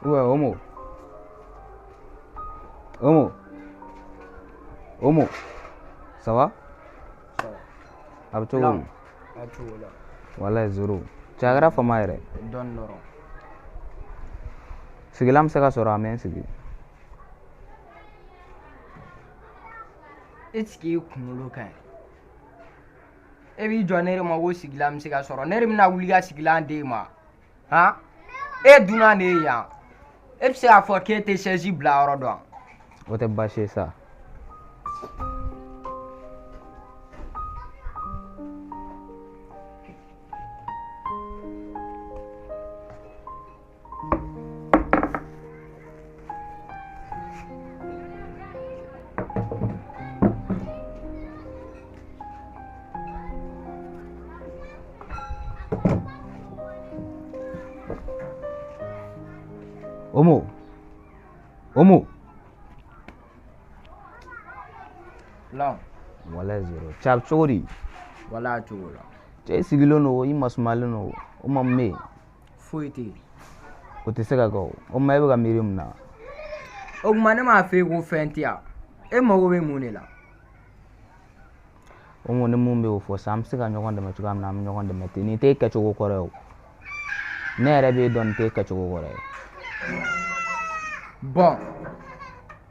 Ouais, Omo. Omo. Omo. Ça va? Ça va. A bɛ cogo di? A cogo la. Walayi zéro. Cɛ a kɛra fama yɛrɛ. Dɔɔni dɔrɔn. Sigilan bɛ se ka sɔrɔ a mɛ n sigi. Est-ce que e kunkolo ka ɲi? E b'i jɔ ne de ma ko sigilan bɛ se ka sɔrɔ ne de bɛna wuli ka sigilan d'e ma. Han? E dunan de ye yan. E bɛ se k'a fɔ k'e tɛ chaise bila yɔrɔ dɔn. O tɛ baasi ye sa. Omo. Omo. Lan. Walayi zéro. Cɛ a bɛ cogo di? Walayi a cogo la. Cɛ i sigilen don i masumalen don o ma mun bɛ yen? Foyi tɛ yen. O tɛ se ka kɛ o. O tuma e bɛ ka miiri mun na? O tuma ne m'a f'e ko fɛn tɛ yan. E mago bɛ mun de la? O ni mun bɛ o fɔ sa an bɛ se ka ɲɔgɔn dɛmɛ cogoya min na an bɛ ɲɔgɔn dɛmɛ ten nin t'e kɛcogo kɔrɔ ye o ne yɛrɛ b'e dɔn nin t'e kɛcogo kɔrɔ ye. Bon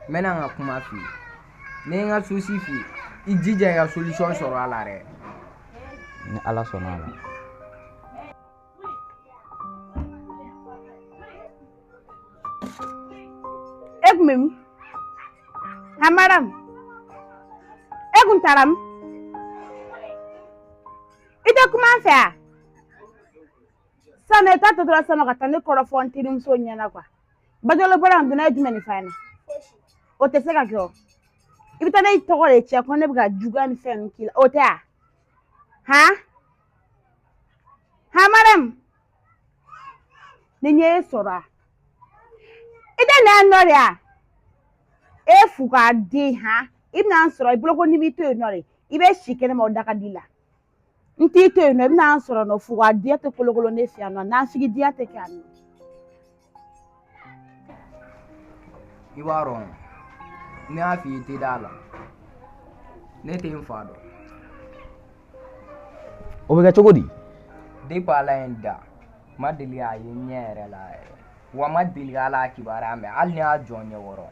n bɛna n ka kuma f'i ye ni n ka souci f'i ye i jija i ka solution sɔrɔ a la dɛ. Ni Ala sɔnna a la. E kun bɛ min han madamu e kun taara min i tɛ kuma n fɛ a sisan e ta tɔtɔla sisan ka taa ne kɔrɔfɔ n terimuso ɲɛna kuwa bajɔlo bɔra yan donna ye jumɛn de f'a ɲɛna o tɛ se ka kɛ o i bɛ taa ne tɔgɔ de cɛ ko ne bɛ ka juguya ni fɛn ninnu k'i la o tɛ a han han madamu ni n y'e sɔrɔ a i tɛ na yan nɔ de a e fu k'a den han i bɛna n sɔrɔ i bolo ko ni b'i to yen nɔ de i bɛ si kɛnɛma o da ka di la n t'i to yen nɔ i bɛna n sɔrɔ nɔ fugadenya tɛ kolokolo ne fɛ yan nɔ nafigidiya tɛ kɛ yan nɔ. I b'a dɔn ne y'a f'i ye i tɛ da a la ne tɛ n fa dɔn. O bɛ kɛ cogo di? Depuis Ala ye n da n ma deli k'a ye n ɲɛ yɛrɛ la yɛrɛ wa n ma deli k'a la kibaruya mɛn hali ni y'a jɔ n ɲɛkɔrɔ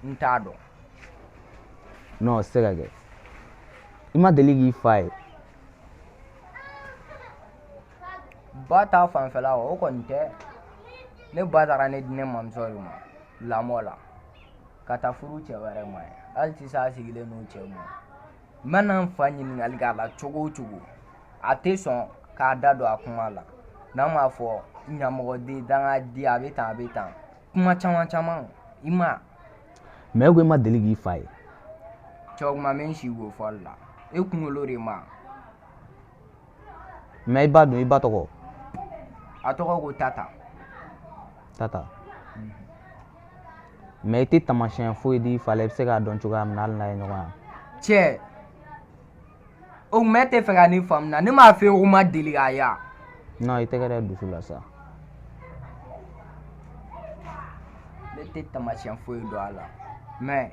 n t'a dɔn. Non o tɛ se ka kɛ i ma deli k'i fa ye. Ba ta fanfɛla o kɔni tɛ ne ba taara ne di ne mamuso de ma lamɔ la ka taa furu cɛ wɛrɛ ma ye hali sisan a sigilen n'o cɛ ma n mana n fa ɲininkali k'a la cogo o cogo a tɛ sɔn k'a da don a kuma la n'a m'a fɔ ɲamɔgɔden dangaden a bɛ tan a bɛ tan kuma caman caman i ma. Mais e ko i ma deli k'i fa ye. Cɛ o kuma n bɛ n si k'o fɔli la e kunkolo de ma. Mais i ba dun i ba tɔgɔ. A tɔgɔ ko Tata. Tata. Mais i tɛ taamasiyɛn foyi d'i fa la i bɛ se k'a dɔn cogoya min na hali n'a ye ɲɔgɔn ye. Cɛ o tuma e tɛ fɛ ka ne faamuya ne m'a f'e ye ko n ma deli k'a ye wa. Non i tɛgɛ da dusu la sa. Ne tɛ taamasiyɛn foyi dɔn a la mais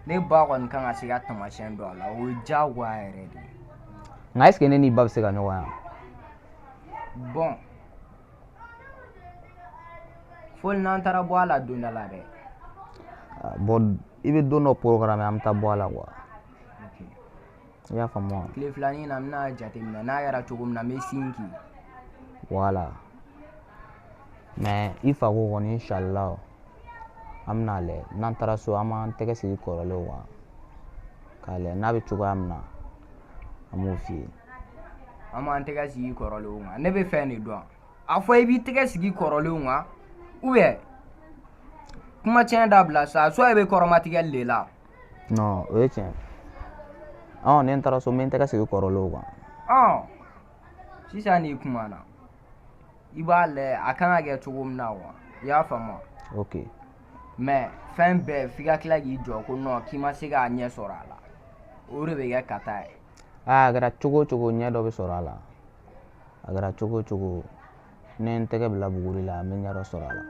ne ba kɔni kan ka se ka taamasiyɛn dɔn a la o ye diyagoya yɛrɛ de ye. Nka est ce que ne n'i ba bɛ se ka ɲɔgɔn ye wa? Bon fo n'an taara bɔ a la don dɔ la dɛ. Bon i bɛ don dɔ programme an bɛ taa bɔ a la quoi. I y'a faamu wa? Tile filanin na n bɛna jateminɛ n'a kɛra cogo min na n bɛ sin k'i ye. Voilà. Mais i fa ko kɔni inchallah an bɛna lajɛ n'an taara so an b'an tɛgɛ sigi kɔrɔlenw kan k'a lajɛ n'a bɛ cogoya min na an b'o f'i ye. An b'an tɛgɛ sigi kɔrɔlenw kan ne bɛ fɛn de dɔn a fɔ i b'i tɛgɛ sigi kɔrɔlenw kan ou bien kuma tiɲɛ dabila sa soit i bɛ kɔrɔmatigɛli de la. Non o ye tiɲɛ ye ne taara so n bɛ n tɛgɛ sigi kɔrɔlenw kan. Sisan n'i kumana i b'a lajɛ a kan ka kɛ cogo min na wa i y'a faamu wa. Ok. Mais fɛn bɛɛ f'i ka tila k'i jɔ ko non k'i ma se k'a ɲɛ sɔrɔ a la o de bɛ kɛ kata ye. Aa a kɛra cogo o cogo ɲɛ dɔ bɛ sɔrɔ a la a kɛra cogo o cogo ne ye n tɛgɛ bila buguri la n bɛ ɲɛ dɔ sɔrɔ a la.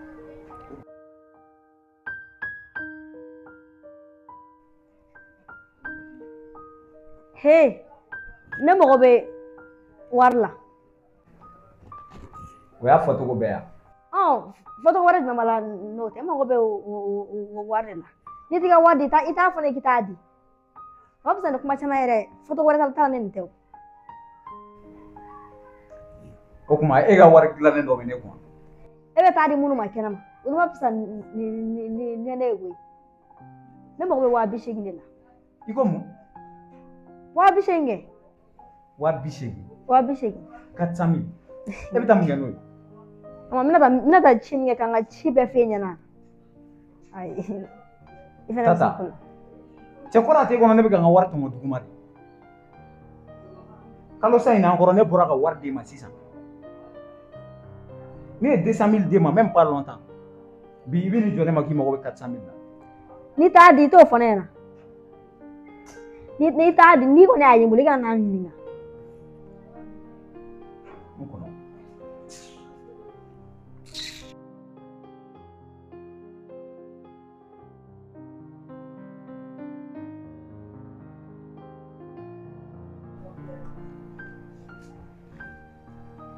He, ne mago bɛ wari la. O y'a fɔcogo bɛɛ yan. Ɔ, fɔcogo wɛrɛ jumɛn b'a la n'o tɛ? E mago bɛ o wari de la. N'i t'i ka wari di, i t'a fɔ ne k'i t'a di. O ka fisa ni kuma caman yɛrɛ ye. Fɔcogo wɛrɛ t'a la ne nin tɛ o. O tuma e ka wari dilannen dɔ bɛ ne kun. E bɛ taa di minnu ma kɛnɛma, olu ma fisa ni ne ye koyi. Ne mago bɛ 80 000 de la. I ko mun? 80 000 kɛ. 80 000. 80 000. 400 000. E bɛ taa mun kɛ n'o ye? N bɛna taa ci min kɛ, ka n ka ci bɛɛ f'e ɲɛna. Ayi, i fana bɛ se Tata. ko la. Cɛ kɔrɔ a t'e kɔnɔ ne bɛ ka n ka wari tɔmɔ duguma de. Kalo sa in na an kɔrɔ ne bɔra ka wari d'e ma sisan. Ne ye 200 000 d'e ma même pas longtemps. Bi i bɛ n'i jɔ ne ma k'i mago bɛ 400 000 la. N'i t'a di, i t'o fɔ ne ɲɛna. N'i t'a di, n'i kɔni y'a ye n bolo, i kana n'a ɲininka. N kɔnɔ.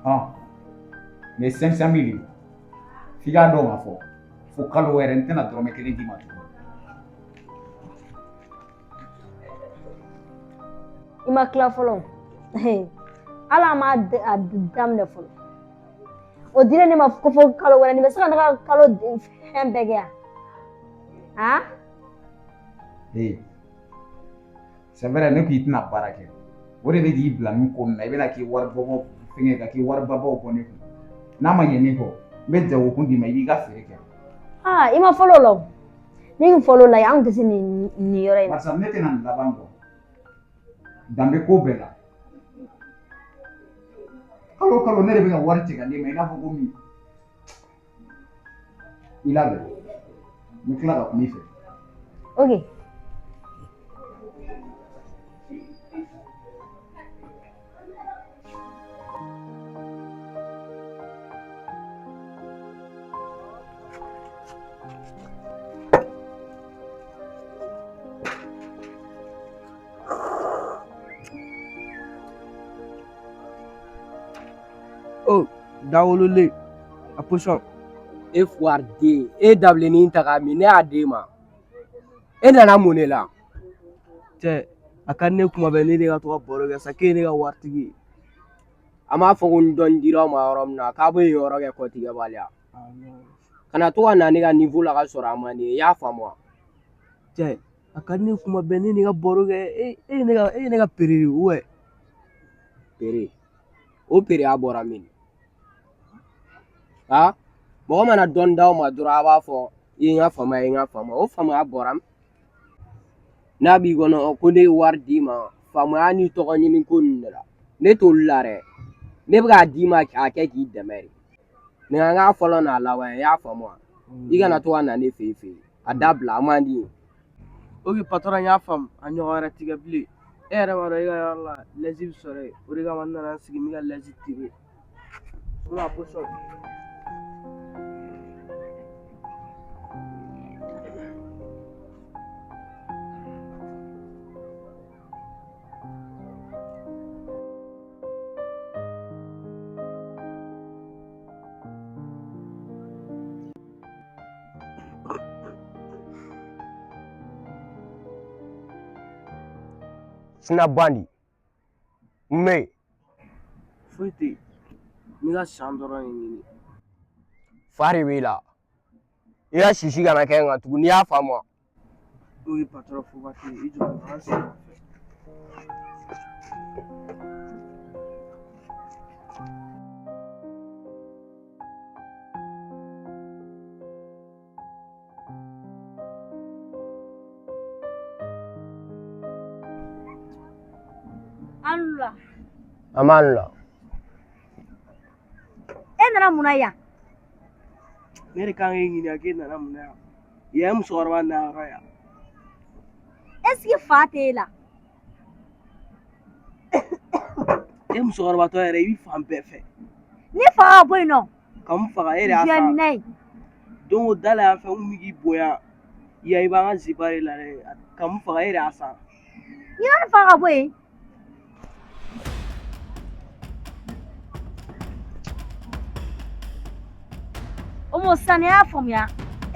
Hɔn, nin ye 500 000 ye. F'i k'a dɔn k'a fɔ fo kalo wɛrɛ n tɛna dɔrɔmɛ kelen d'i ma tuguni. I ma tila fɔlɔ. Hali an m'a daminɛ fɔlɔ. O dilen ne ma ko fo kalo wɛrɛ, nin bɛ se ka ne ka kalo fɛn bɛɛ kɛ yan. Han? Ee, c'est vrai ne ko i tɛna baara kɛ. O de bɛ k'i bila nin ko nin na, i bɛna k'i wari bɔbɔ fɛngɛ ka k'i wari babaw bɔ ne kun. N'a ma ɲɛ min kɔ, n bɛ jagokun d'i ma, i b'i ka feere kɛ. Aa, i ma fɔlɔ o la o. Ni kun fɔlɔ o la, an kun tɛ se nin yɔrɔ in na. Barisa ne tɛna nin laban kɔ. Dan bɛ ko bɛɛ la. Kalo o kalo ne de bɛ ka wari cɛ ka d'e ma i n'a fɔ ko min. I labɛn. N bɛ tila ka kuma i fɛ. Ok. Oh, dawololen a pɔsɔn. E fuwariden, e dabilennin ta k'a min, ne y'a d'e ma. E nana mun de la? Cɛ, a ka di ne kuma bɛɛ ne de ka to ka baro kɛ sa, k'e ye ne ka waritigi ye. A m'a fɔ ko ni dɔnni dira aw ma yɔrɔ min na, k'a bɛ yen yɔrɔ kɛ kɔtigɛbaliya. Kana to ka na ne ka niveau la ka sɔrɔ a man di ye, i y'a faamu wa? Cɛ, a ka di ne kuma bɛɛ ne de ka baro kɛ, e ye ne ka pere de ye ou Pere, o pereya bɔra min? Ha? Mɔgɔ mana dɔnni d'aw ma dɔrɔn a b'a fɔ i ye n ka faamaya, i ye n ka faamaya. O faamaya bɔra min? N'a b'i kɔnɔ ko ne ye wari d'i ma, faamaya ni tɔgɔ ɲini ko ninnu de la. Ne t'olu la dɛ. Ne bɛ k'a d'i ma k'a kɛ k'i dɛmɛ de. Nin ka k'a fɔlɔ n'a laban ye, i y'a faamu wa? I kana to ka na ne fɛ yen. A dabila, a man di ye. Ok patron, n y'a faamu, a ɲɔgɔn wɛrɛ ti kɛ bilen. E yɛrɛ b'a dɔn e ka yɔrɔ la lɛsi bɛ sɔrɔ yen, o de kama n nana n sigi n bɛ ka lɛsi tire. N ka pɔsɔn. Sina bandi. N bɛ yen. Foyi tɛ yen. N bɛ ka san dɔrɔn de ɲini. Fa de b'e la. I ka sisi kana kɛ n kan tuguni, n'i y'a faamu wa? O ye patron foba tɛ yen, i jɔ an ka sigi. An la. An b'an la. E nana mun na yan? Ne de kan k'e ɲininka k'e nana mun na yan? Yan ye musokɔrɔba na yɔrɔ yan. Est ce que fa t'e la? E musokɔrɔbatɔ yɛrɛ, i bɛ fan bɛɛ fɛ. Ne faga ka bɔ yen nɔ. Ka n faga, e de y'a Diɲɛ sa. minɛ ye. Don o da la yan fɛ, n kun bɛ k'i bonya. Yan i b'an ka ziba de la dɛ. Ka n faga, e de y'a sa. N'i ma ne faga ka bɔ yen. O ma sisan ne y'a faamuya,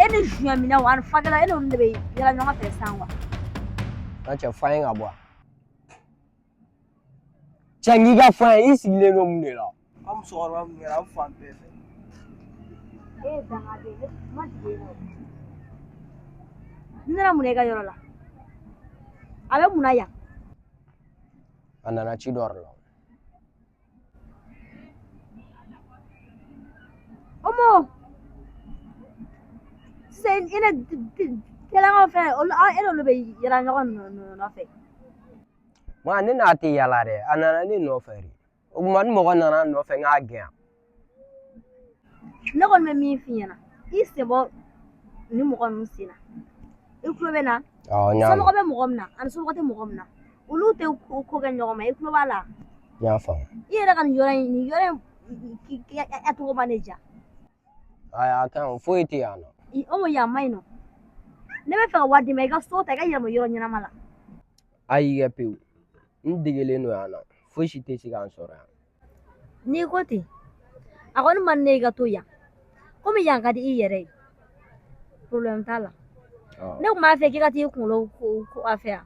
e ni zuɲɛminɛw ani fakɛla, e n'olu de bɛ yala ɲɔgɔn fɛ sisan wa? N cɛ, f'a ye ka bɔ. Cɛ, n k'i ka f'a ye, i sigilen don mun de la? An musokɔrɔba min kɛra an fan bɛɛ fɛ. E ye dangaden, ne ma dege e la. N nana mun na i ka yɔrɔ la? A bɛ mun na yan? A nana ci dɔ de la. Omo, sisan i ne tɛlɛnkaw fɛ, olu e n'olu bɛ yala ɲɔgɔn nɔfɛ. Ma, ne n'a tɛ yala dɛ, a nana ne nɔfɛ de. O tuma ni mɔgɔ nana n nɔfɛ, n k'a gɛn. Ne kɔni bɛ min f'i ɲɛna, i sen bɔ ni mɔgɔ ninnu sen na. I tulo bɛ na? Awɔ, n y'a mɛn. Somɔgɔ bɛ mɔgɔ min na ani somɔgɔ tɛ mɔgɔ min na, olu tɛ ko kɛ ɲɔgɔn ma. I tulo b'a la? N y'a faamu. I yɛrɛ ka nin yɔrɔ in, nin yɔrɔ in a tɔgɔ ma ne diya. Ayi, a ka ɲi, foyi tɛ yan nɔ. O ma, yan ma ɲi nɔ. Ne bɛ fɛ ka wari d'i ma, i ka so ta, i ka yɛlɛma yɔrɔ ɲɛnama la. Ayi kɛ pewu, n degelen don yan nɔ, foyi si tɛ se k'an sɔrɔ yan. N'i ko ten, a kɔni man di ne ye i ka to yan. Komi yan ka di i yɛrɛ ye, problème t'a la. Ne tun b'a fɛ k'i ka t'i kunkolo ko a fɛ yan.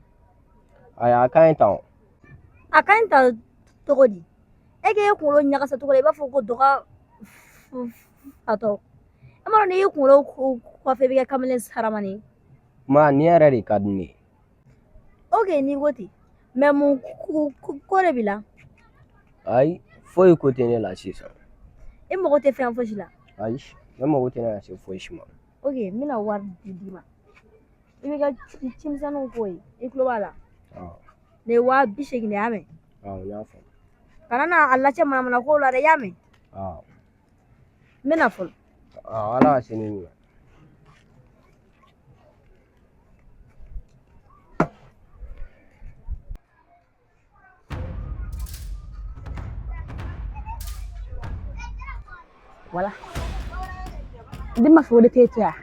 Ayi, a ka ɲi tan o. A ka ɲi tan cogo di? E k'e kunkolo ɲagasa cogo la, i b'a fɔ ko dɔ ka fatɔ. E m'a dɔn n'i y'i kunkolo kɔfɛ, i bɛ kɛ kamalen saramani ye. Ma, nin yɛrɛ de ka di ne ye. Ok, n'i ko ten, mais mun ko de b'i la? Ayi, foyi ko tɛ ne la sisan. E mago tɛ fɛn fosi la? Ayi, ne mago tɛ ne ka se foyi si ma. Ok, n bɛna wari di d'i ma, i b'i ka cimisɛnninw k'o ye. I tulo b'a la? Awɔ. Nin ye 80,000 de ye, y'a mɛn? Awɔ, n y'a faamu. Kana na a lacɛ manamana ko la dɛ, i y'a mɛn? Awɔ. N bɛna fɔlɔ. Awɔ, Ala ka sini ɲuman. Wala. Ne ma fɔ o de t'e to yan.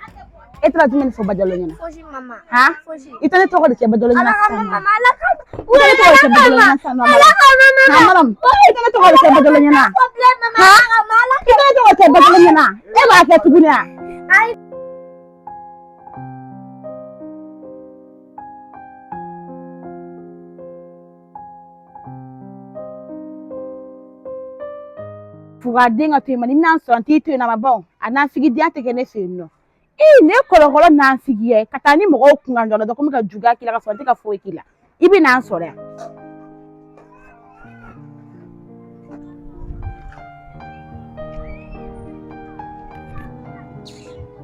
E taara jumɛn de fɔ Bajalo ɲɛna? Fosi, mama. Han? Fosi. I tɛ ne tɔgɔ de cɛ Bajalo ɲɛna Ala ka sisan nɔ. mama, Ala ka. I tɛ ne tɔgɔ de cɛ Bajalo ɲɛna sisan nɔ. Ala ka mama. Han, madame. I tɛ ne tɔgɔ de cɛ Bajalo ɲɛna. Problème, mama. Han? Ala ka mama, Ala. I tɛ ne tɔgɔ cɛ Bajalo ɲɛna. E b'a kɛ tuguni wa? Ayi. Fugaden ka to yen, ma ni bɛna sɔrɔ n t'i to yen nɔ, a ma ban o. A nanfigidenya tɛ kɛ ne fɛ yen nɔ. Ee, ne kɔlɔkɔlɔ nanfigi ye ka taa ni mɔgɔw kunkan dɔrɔn dɔ komi ka juguya k'i la, ka sɔrɔ n tɛ ka foyi k'i la. I bɛ n'an sɔrɔ yan.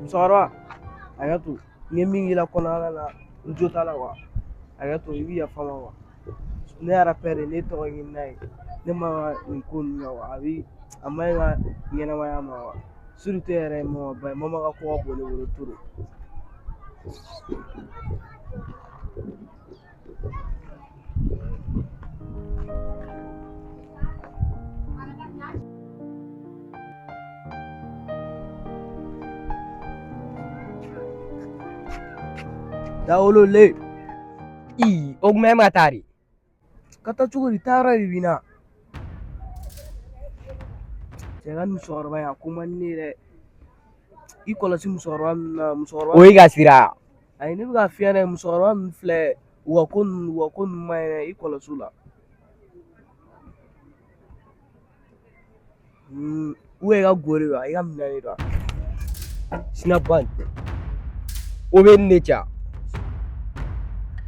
Musokɔrɔba, a to n ye min k'i la kɔnɔna la, n jo t'a la wa. A to i bɛ yafa n ma wa. Ne yɛrɛ pɛrɛ, ne tɔgɔ ɲini n'a ye, ne ma nin ko ninnu na wa, a bɛ a ma ɲi ka ɲɛnamaya ma wa. Surtout e yɛrɛ ye mama ba ye, mama ka ko ka bon ne bolo trop. Dawolo le. I, o kuma e ma taa de? Ka taa cogo di? Taa yɔrɔ de b'i na. Cɛ ka musokɔrɔba in, a ko man di ne ye dɛ. I kɔlɔsi musokɔrɔba ninnu na, musokɔrɔba. O y'i ka sira. Ayi, ne bɛ ka f'i ɲɛna, musokɔrɔba ninnu filɛ, u ka ko ninnu, u ka ko ninnu man ɲi dɛ, i kɔlɔsi u la. U i ka go de wa, i ka minɛn de don. Sinaban. O bɛ ne ca.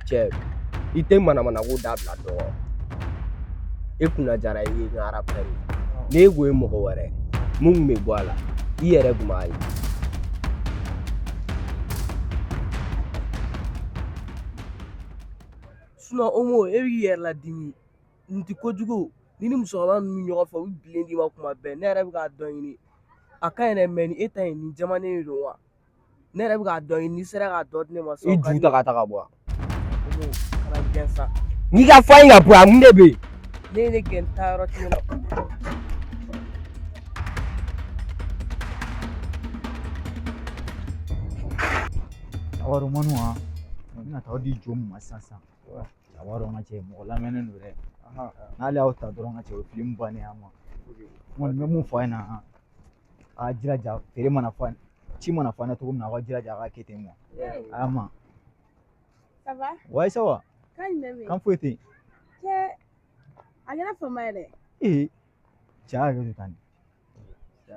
Cɛ, i tɛ manamana ko dabila dɔgɔ. E kunna jara i ye n ka rappeur ye. N'e ko ye mɔgɔ wɛrɛ, mun kun bɛ bɔ a la, i yɛrɛ kun b'a ye. Sinon Omo, e b'i yɛrɛ ladimi. Nin tɛ kojugu. Ni musokɔrɔba ninnu bɛ ɲɔgɔn fɛ, u bɛ bilen d'i ma kuma bɛɛ. Ne yɛrɛ bɛ k'a dɔn ɲini. A ka ɲi dɛ, mais ni e ta in, nin jamanen de don wa. Ne yɛrɛ bɛ k'a dɔn ɲini, n'i sera k'a dɔ di ne ma sisan. I ju ta ka taga bɔ. Omo, kana gɛn sa. N'i ka fɔ in ka bɔ yan, mun de bɛ yen? Ne ye ne gɛn taa yɔrɔ ti ne la. A b'a dɔn Manu, wa n bɛna taa aw di jo min ma sisan sisan, a b'a dɔn n ka cɛ, mɔgɔ lamɛnnen don dɛ. N'ale y'aw ta dɔrɔn, ka cɛ, o ye film bannen ye. An ma n kɔni bɛ mun fɔ a ɲɛna, a jilaja feere mana fɔ a ɲɛna. Ci mana fɔ an na cogo min na, aw ka jilaja a ka kɛ ten quoi. A ma. Ça va? Ouais, ça va. Kan jumɛn bɛ yen? Kan foyi tɛ yen. Cɛ, a kɛra fama ye dɛ. Ee, cɛ y'a hakɛ to tan de.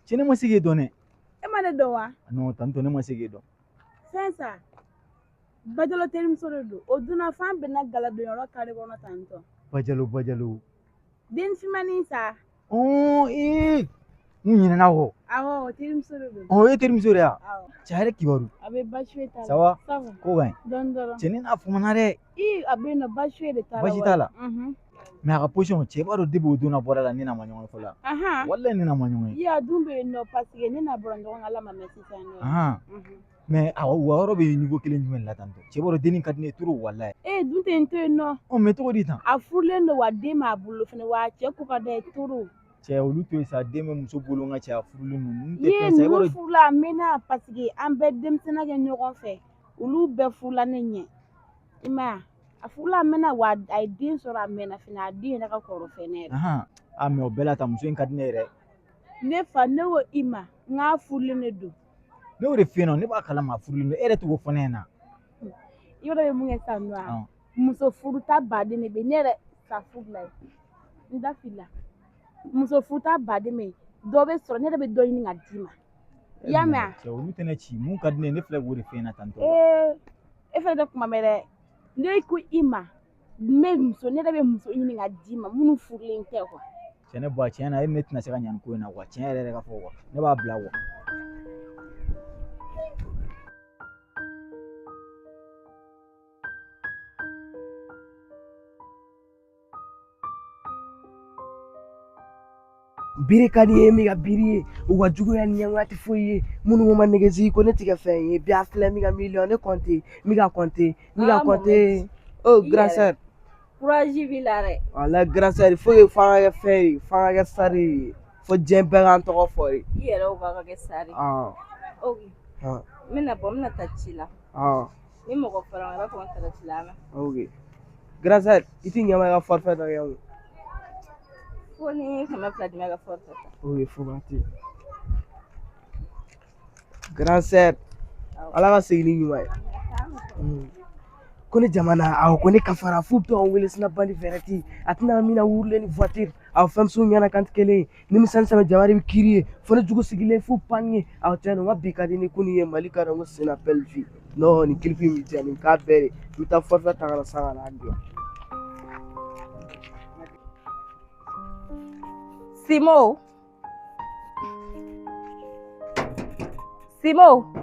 Cɛ ne ma se k'e dɔn dɛ. E ma ne dɔn wa? Non, tantôt ne ma se k'e dɔn. Fɛn sa. Bajalo terimuso de don. O donna f'an bɛnna galadonyɔrɔ kare kɔnɔ tantɔ. Bajalo, Bajalo. Den fimanin sa. Ɔn, ee, n ɲinɛna kɔ. Awɔ, o terimuso de don. Ɔn, e terimuso de ya? Awɔ. Cɛ yɛrɛ kibaru. A bɛ baasi t'a la. Ça va? Ça va. Ko ka ɲi. Dɔɔni dɔrɔn. Cɛ ne n'a famana dɛ. Ii, a bɛ yen nɔ, baasi de t'a la. Baasi t'a la. Unhun. Mais a ka position, cɛ b'a dɔn depuis o don na bɔra la ne n'a ma ɲɔgɔn ye fɔlɔ. Ahan. Walayi ne n'a ma ɲɔgɔn ye. Ii, a dun bɛ yen nɔ parce que ne n'a bɔra ɲɔgɔn kan ala ma mɛn sisan nɔ. Ahan. Unhun. Mais a wa yɔrɔ bɛ niveau kelen jumɛn de la tantôt? Cɛ b'a dɔn dennin ka di ne ye trop walayi. Ee, dun tɛ n to yen nɔ. Ɔ, mais cogo di tan? A furulen don wa den b'a bolo fɛnɛ wa a cɛ ko ka d'a ye trop. Cɛ olu to yen sa, den bɛ muso bolo n ka cɛ a furulen don. Ninnu tɛ Ye fɛn sa, i b'a ninnu dɔn. furula a mɛnna parce que an bɛɛ denmisɛnninya kɛ ɲɔgɔn fɛ. Olu bɛɛ furula ne ɲɛ. I m'a ye a furula a mɛnna wa a ye den sɔrɔ a mɛnna fɛnɛ a den yɛrɛ ka kɔrɔ fɛnɛ yɛrɛ. Ahan. Ah, mais o bɛɛ la ta muso in ka di ne yɛrɛ. Ne fa ne ko i ma n k'a furulen de don. Ne y'o de f'i ɲɛna, ne b'a kalama a furulen don, e yɛrɛ t'o fɔ ne ɲɛna. I b'a dɔn i bɛ mun kɛ sisan nɔ wa? Ɔn. Muso furuta baden de bɛ yen ne yɛrɛ ka furu la yen. N da filila. Muso furuta baden bɛ yen dɔ bɛ sɔrɔ ne yɛrɛ bɛ dɔ ɲini ka d'i ma. I y'a mɛn wa? Cɛ olu tɛ ne ci, mun ka di ne ye ne filɛ k'o de f'i ɲɛna tantôt. Ee, e fɛnɛ tɛ kuma mɛn dɛ. Ne ko i ma n bɛ muso ne yɛrɛ bɛ muso ɲini ka d'i ma minnu furulen tɛ quoi. Cɛ ne ba tiɲɛ na e ni ne tɛna se ka ɲa nin ko in na quoi, tiɲɛ yɛrɛ yɛrɛ ka fɔ quoi, ne b'a bila quoi. Biri ka di ye min ka biri ye u ka juguya ni ɲɛngoya tɛ foyi ye minnu ko ma nɛgɛsi ko ne ti kɛ fɛn ye bi a filɛ min ka miliyɔn ne kɔnte min ka kɔnte min ka Ah, kɔnte oh I grand yɛrɛ. sœur Courage b'i la dɛ. wala grand sœur il faut que f'an ka kɛ fɛn ye f'an ka kɛ star ye fo diɲɛ bɛɛ k'an tɔgɔ fɔ de I yɛrɛ ko k'a ka kɛ star ye. ah Ok, ah n bɛna bɔ n bɛna taa ci la. ah Ni mɔgɔ fɔra n ma i b'a fɔ n taara ci la a mɛn. ok grand sœur i ti ɲɛ ma i ka forfait dɔ kɛ o Fo ni 200 di ma i ka forfait ta. Ok fo ka ten grand sœur ala ka segin ni ɲuman ye. Ko ne jamana awɔ ko ne kafara f'u bɛ to ka n wele sina bandi vɛrɛti a tɛna min na wurulen ni voiture awɔ fɛnmuso ɲɛna kan tɛ kelen ye nimisɛnnin sɛbɛ jama de bɛ kiiri ye fo ne jugu sigilen f'u pan ye awɔ tiɲɛ don n ka bi ka di ni kunun ye mali ka dɔn ko c'est la belle vie non nin clip in bɛ diya nin k'a bɛɛ de n bɛ taa forfait ta ka na san ka n'a dilan. Simo. Simo.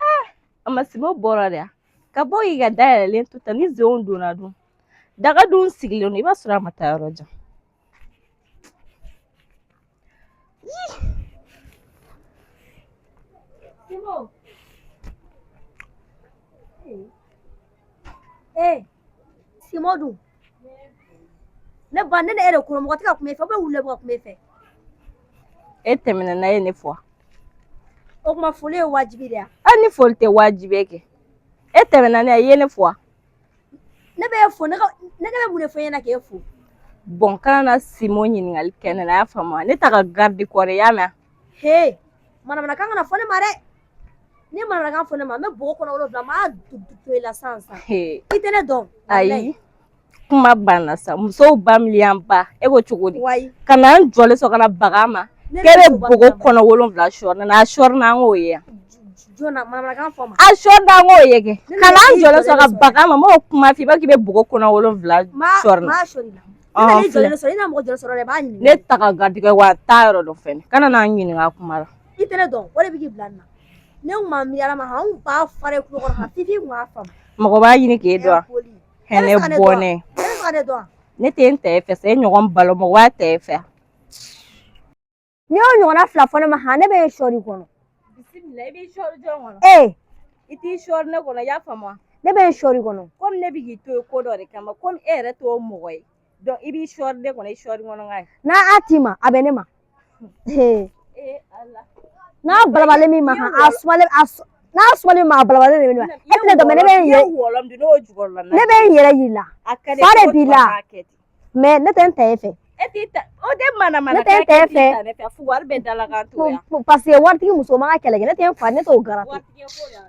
Ah, a ma Simo bɔra de ka bɔ k'i ka da yɛlɛlen to tan ni zenw donna dun. Daga dun sigilen don i b'a sɔrɔ a ma taa yɔrɔ jan. Simo. Ee, Simo dun. Ne ba ne ni e de kɔnɔ mɔgɔ tɛ ka kuma e fɛ ou bien wulu de bɛ ka kuma e fɛ. E tɛmɛna n'a ye ne fɔ. O tuma foli ye wajibi de ye. Hali ni foli tɛ wajibi kɛ. E tɛmɛna n'a ye i ye ne fɔ. Ne bɛ e fo ne ka ne bɛ mun de fɔ e ɲɛna k'e fo. Bon kana na Simo ɲininkali kɛ ne la, a y'a faamu ne ta ka garde corps i y'a mɛn. He, manamanakan kana fɔ ne ma dɛ. N'i ye manamanakan fɔ ne ma n bɛ bɔgɔ kɔnɔ wolonwula n b'a to i la sisan sisan. I tɛ ne dɔn. Ayi. Kuma banna sa musow ba miliyɔn ba e ko cogo di? Wayi. Ka na n jɔlen sɔrɔ ka na baga ma. K'e bɛ bɔgɔ kɔnɔ wolonwula sɔɔri na a sɔɔri na an k'o ye yan. Jona manamanakan fɔ ma. A sɔɔri na an k'o ye kɛ. Ka na n jɔlen sɔrɔ ka baga ma n m'o kuma f'i ye i b'a fɔ k'i bɛ bɔgɔ kɔnɔ wolonwula sɔɔri na. Maa sɔɔri la. Ne n'i jɔlen sɔrɔ i n'a mɔgɔ jɔlen sɔrɔ dɛ i b'a ɲininka. Ne ta ka garijɛgɛ wa a t'a yɔrɔ dɔn fɛnɛ kana na n ɲininka kuma la. I tɛ ne dɔn o de bɛ k'i bila nin na. Ne kun ma miiri ala ma han n kun b'a fara i tulo kɔrɔ han fifi kun b'a faamu. Mɔgɔ b'a ɲini k'e dɔn. Hɛnɛ bɔnɛ. E bɛ fɛ ka ne dɔn wa? Ne tɛ n ta e fɛ sa e ɲɔgɔn balo mɔgɔ b'a ta e fɛ. N'i y'o ɲɔgɔnna fila fɔ ne ma han ne bɛ e sɔɔri kɔnɔ. Bisimila i b'i sɔɔri jɔn kɔnɔ. Ee. I t'i sɔɔri ne kɔnɔ i y'a faamu wa? Ne bɛ e sɔɔri kɔnɔ. Komi ne bɛ k'i to yen ko dɔ de kama komi e yɛrɛ t'o mɔgɔ ye donc i b'i sɔɔri ne kɔnɔ i sɔɔri kɔnɔ ka ye. N'a a t'i ma a bɛ ne ma. Ee Ala. N'a balabalen min ma han a sumalen a n'a sumalen ma a balabalen de bɛ ne ma. E tɛ ne dɔn mais ne bɛ n yɛrɛ. I ye wɔlɔ min dun ne y'o jukɔrɔla Ne bɛ n yɛrɛ yir'i la. Fa de b'i la. Mais ne tɛ n ta e fɛ. E E t'i ta o tɛ manamana Ne tɛ n tɛ fɛ. Ne fɛ fugari bɛ dalakan to yan. Parce que waritigi muso man ka kɛlɛ kɛ, ne tɛ n fa, ne t'o garanti. Waritigi ko la.